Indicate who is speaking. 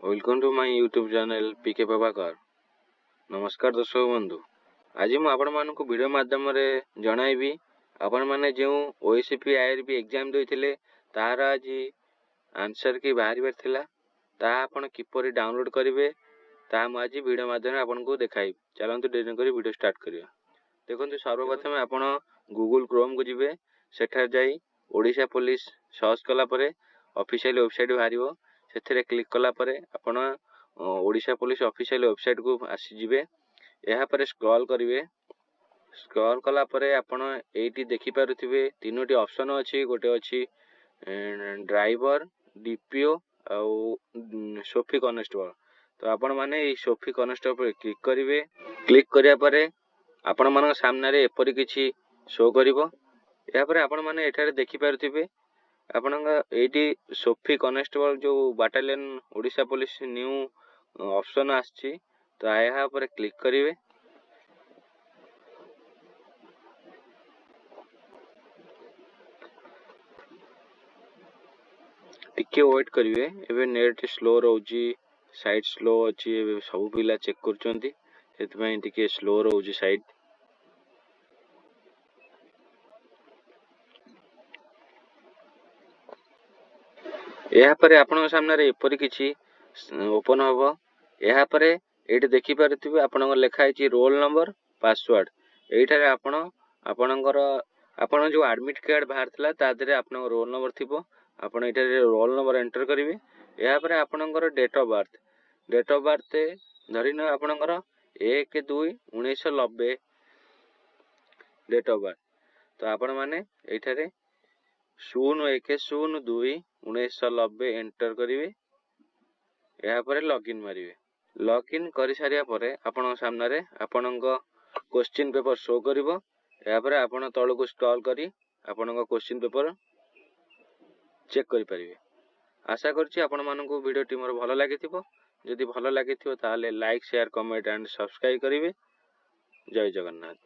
Speaker 1: Welcome to my YouTube channel PK Prabhakar. ନମସ୍କାର ଦର୍ଶକ ବନ୍ଧୁ, ଆଜି ମୁଁ ଆପଣମାନଙ୍କୁ ଭିଡ଼ିଓ ମାଧ୍ୟମରେ ଜଣାଇବି ଆପଣମାନେ ଯେଉଁ OSCP IRB exam ଦେଇଥିଲେ ତାହାର ଆଜି ଆନ୍ସର୍ କି ବାହାରିବାର ଥିଲା, ତାହା ଆପଣ କିପରି ଡାଉନଲୋଡ଼୍ କରିବେ ତାହା ମୁଁ ଆଜି ଭିଡ଼ିଓ ମାଧ୍ୟମରେ ଆପଣଙ୍କୁ ଦେଖାଇବି। ଚାଲନ୍ତୁ ଡେରି ନକରି ଭିଡ଼ିଓ ଷ୍ଟାର୍ଟ କରିବା। ଦେଖନ୍ତୁ, ସର୍ବପ୍ରଥମେ ଆପଣ ଗୁଗୁଲ୍ କ୍ରୋମ୍କୁ ଯିବେ, ସେଠାରେ ଯାଇ ଓଡ଼ିଶା ପୋଲିସ ସର୍ଚ୍ଚ କଲା ପରେ ଅଫିସିଆଲ୍ ୱେବସାଇଟ୍ ବାହାରିବ। ସେଥିରେ କ୍ଲିକ୍ କଲା ପରେ ଆପଣ ଓଡ଼ିଶା ପୋଲିସ ଅଫିସିଆଲ୍ ୱେବସାଇଟ୍କୁ ଆସିଯିବେ। ଏହାପରେ ସ୍କ୍ରଲ୍ କରିବେ। ସ୍କ୍ରଲ୍ କଲା ପରେ ଆପଣ ଏଇଠି ଦେଖିପାରୁଥିବେ ତିନୋଟି ଅପସନ୍ ଅଛି। ଗୋଟେ ଅଛି ଡ୍ରାଇଭର, DPO ଆଉ ସୋଫି କନେଷ୍ଟବଳ। ତ ଆପଣମାନେ ଏଇ ସୋଫି କନେଷ୍ଟବଳ ଉପରେ କ୍ଲିକ୍ କରିବେ। କ୍ଲିକ୍ କରିବା ପରେ ଆପଣମାନଙ୍କ ସାମ୍ନାରେ ଏପରି କିଛି ଶୋ କରିବ। ଏହାପରେ ଆପଣମାନେ ଏଠାରେ ଦେଖିପାରୁଥିବେ ଆପଣଙ୍କ ଏଇଠି ସୋଫି କନେଷ୍ଟବଳ ଯେଉଁ battalion Odisha police new option ଆସିଛି, ତ ଏହା ଉପରେ କ୍ଲିକ୍ କରିବେ। ଟିକେ ୱେଟ୍ କରିବେ, ଏବେ ନେଟ୍ ସ୍ଲୋ ରହୁଛି, ସାଇଟ୍ ସ୍ଲୋ ଅଛି, ଏବେ ସବୁ ପିଲା ଚେକ୍ କରୁଛନ୍ତି, ସେଥିପାଇଁ ଟିକେ ସ୍ଲୋ ରହୁଛି ସାଇଟ୍। ଏହାପରେ ଆପଣଙ୍କ ସାମ୍ନାରେ ଏପରି କିଛି ଓପନ୍ ହେବ। ଏହାପରେ ଏଇଠି ଦେଖିପାରୁଥିବେ ଆପଣଙ୍କର ଲେଖା ହେଇଛି ରୋଲ୍ ନମ୍ବର, ପାସୱାର୍ଡ଼। ଏଇଠାରେ ଆପଣ ଆପଣଙ୍କର ଆପଣ ଯେଉଁ ଆଡ଼ମିଟ୍ କାର୍ଡ଼ ବାହାରିଥିଲା ତା ଦେହରେ ଆପଣଙ୍କ ରୋଲ୍ ନମ୍ବର ଥିବ, ଆପଣ ଏଇଠାରେ ରୋଲ୍ ନମ୍ବର ଏଣ୍ଟର କରିବେ। ଏହାପରେ ଆପଣଙ୍କର date of birth, date of birth ଧରିନିଅ ଆପଣଙ୍କର 1/2/1990 ଡେଟ୍ ଅଫ୍ ବାର୍ଥ। ତ ଆପଣମାନେ ଏଇଠାରେ 01/02/1990 ଏଣ୍ଟର କରିବେ। ଏହାପରେ ଲଗ୍ଇନ୍ ମାରିବେ। ଲଗ୍ଇନ୍ କରିସାରିବା ପରେ ଆପଣଙ୍କ ସାମ୍ନାରେ ଆପଣଙ୍କ କୋଶ୍ଚିନ୍ ପେପର୍ ଶୋ କରିବ। ଏହାପରେ ଆପଣ ତଳକୁ ସ୍କ୍ରଲ୍ କରି ଆପଣଙ୍କ କୋଶ୍ଚିନ୍ ପେପର୍ ଚେକ୍ କରିପାରିବେ। ଆଶା କରୁଛି ଆପଣମାନଙ୍କୁ ଭିଡ଼ିଓଟି ମୋର ଭଲ ଲାଗିଥିବ। ଯଦି ଭଲ ଲାଗିଥିବ ତାହେଲେ like, share, comment and subscribe କରିବେ। ଜୟ ଜଗନ୍ନାଥ।